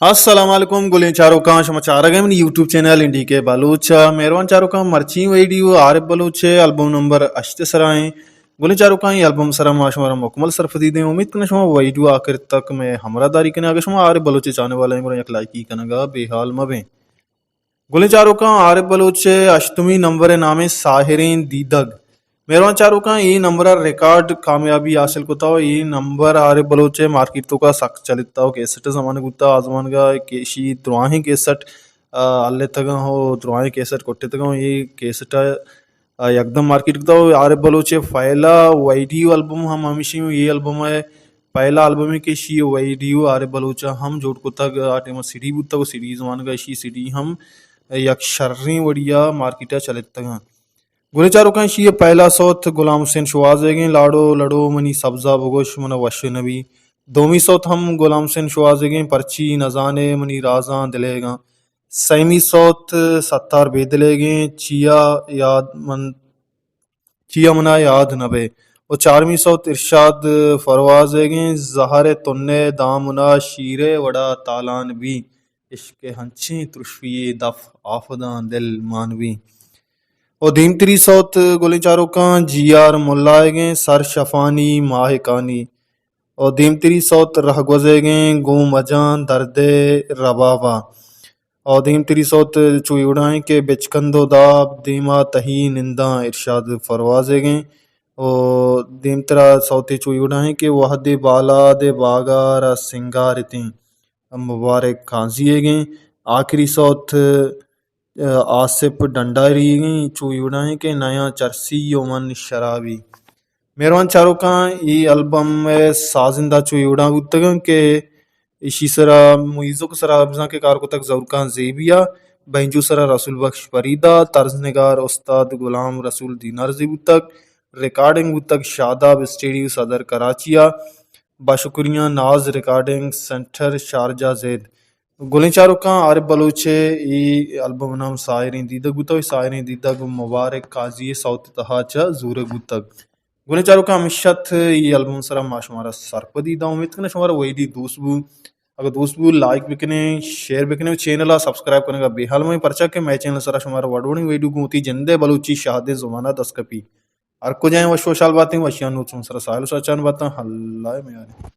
السلام علیکم گلیں چاروکاں، شما چارگ ءَ منی یوٹیوب چینل این ڈی کے بلوچ ءَ۔ مہروان چاروکاں، مرچی ویڈیو عارف بلوچ ءِ البم نمبر ہشت ءِ سرا ایں۔ گلیں چاروکاں، اے البم سرا ما شمارا مکمل سرپدی دیں۔ امید کناں شما ویڈیو آخر تک مئے ہمراہ داری کنیں۔ اگر شما عارف بلوچ ءِ چاہنے والا ایں گڑا یک لائکی کنگا بے حال مبیں۔ گلیں چاروکاں، عارف بلوچ ءِ ہشتمی نمبر ءِ نام ایں ساحریں دیدگ۔ مہروان چاروکاں، اے نمبر ءَ ریکارڈ کامیابی حاصل کتا و اے نمبر عارف بلوچ ءِ مارکیٹ توکا سک چلتا و کیسٹ زمانگ بوتا۔ آ زمانگا کہ ایشی دراہیں کیسٹ، آ، ہلتگاں و دراہیں کیسٹ کٹتگاں و اے کیسٹ ءَ، آ، یکدم مارکیٹ کتا و عارف بلوچ ءِ پہلا ویڈیو البم ہم ہمیشی و اے البم ءِ پہلا البمے کہ ایشی ویڈیو عارف بلوچ ءَ ہم جوڑ کتگ، آ ٹائم ءَ سی ڈی بوتگ و سی ڈی زمانگ ءَ ایشی سی ڈی ہم یک شریں وڑیا مارکیٹ ءَ چلتگاں۔ گلیں چاروکاں، ایشی ءِ پہلا سوت غلام حسین شوہازیگیں لاڑو لڑو منی سبزا بگوش من وش نبی۔ دومی سوت ہم غلام حسین شوہازیگیں پرچی نزانے منی رازاں دلیگاں۔ سیمی سوت ستار بے دلیگیں چیا یاد من چیا منا یاد نہ بئے۔ و چارمی سوت ارشاد پروازیگیں زہر تنے دامنا شیرے وڑا تالان بی، عشق ہنچیں ترشی دف آفداں دل مان بی۔ و دیمتری سوت گلیں چاروکاں جی آر ملائیگیں سر شفانی ماہکانی۔ و دیمتری سوت رہگوزیگیں گوں مجاں درد ربابا۔ و دیمتری سوت چو ایوڑائیں کہ بچکند و داب دیما تہی ننداں ارشاد پروازیگیں۔ و دیمترا سوتے چو ایوڑائیں کہ وہد بالاد باگار سنگارتیں مبارک قاضی ایگیں۔ آخری سوت آصف ڈنڈاری ایگیں، چو ایوڑائیں کہ نیاں چرسی و من شرابی۔ مہروان چاروکاں، اے البم ءِ سازندہ چو ایوڑا بوتگاں کہ ایشی سرا میوزک سرا بزاں کہ کار کتگ ظہور خان زیبی ءَ، بینجو سرا رسول بخش فریدہ، طرز نگار استاد غلام رسول دینارزی بوتگ، ریکارڈنگ بوتگ شاداب اسٹیڈیو صدر کراچی ءَ، باشکریاں ناز ریکارڈنگ سینٹر شارجہ زید۔ گلیں چاروکاں، عارف بلوچ ءِ اے البم نام ساحریں دیدگ بوتگ، ساحریں دیدگ مبارک قاضی ءِ سوت تہا چہ زورگ بوتگ۔ گلیں چاروکاں، ہمیش ات اے البم سرا ما شمارا سرپدی داں۔ امید کناں شمارا ویڈیو دوست بو۔ اگر دوست بو لائک بکنیں، شیئر بکنیں و چینل ءَ سبسکرائب کنگا بے حال مئے، پرچا کہ مئے چینل سرا شمارا وڑ وڑیں ویڈیو گوں وتی جند ءِ بلوچی شہدیں زبان ءَ دست کپی۔ ہر کجائیں وش وشحال باتیں، وشیاں نوچ من سرا ساحل و ساچان باتاں۔ اللہ ءِ میاریں۔